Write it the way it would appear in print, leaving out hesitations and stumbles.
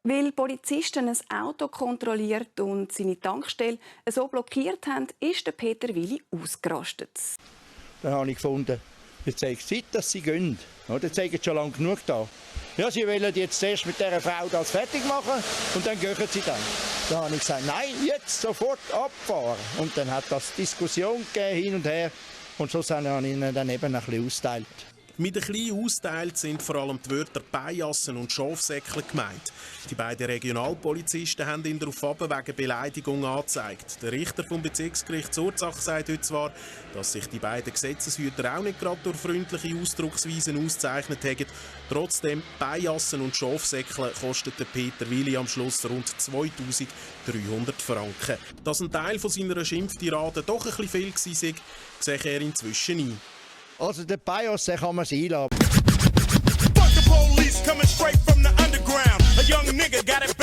Weil Polizisten ein Auto kontrolliert und seine Tankstelle so blockiert haben, ist der Peter Willi ausgerastet. Dann habe ich gefunden, jetzt ist es Zeit, dass sie gehen. Jetzt sind sie schon lange genug da. Ja, sie wollen jetzt zuerst mit dieser Frau das fertig machen und dann gehen sie dann. Da habe ich gesagt, nein, jetzt sofort abfahren. Und dann hat das Diskussion gegeben, hin und her. Und so habe ich ihnen dann eben ein bisschen ausgeteilt. Mit ein bisschen austeilt sind vor allem die Wörter Beijassen und Schafsäckle gemeint. Die beiden Regionalpolizisten haben ihn darauf wegen Beleidigung angezeigt. Der Richter vom Bezirksgericht Surzach sagt heute zwar, dass sich die beiden Gesetzeshüter auch nicht gerade durch freundliche Ausdrucksweisen ausgezeichnet haben. Trotzdem, Beijassen und Schafsäckle kosteten Peter Willi am Schluss rund 2300 Franken. Dass ein Teil von seiner Schimpftirade doch ein bisschen viel war, sehe er inzwischen ein. Also den Bios kann man es einladen. Fuck the police coming straight from the underground. A young nigga got it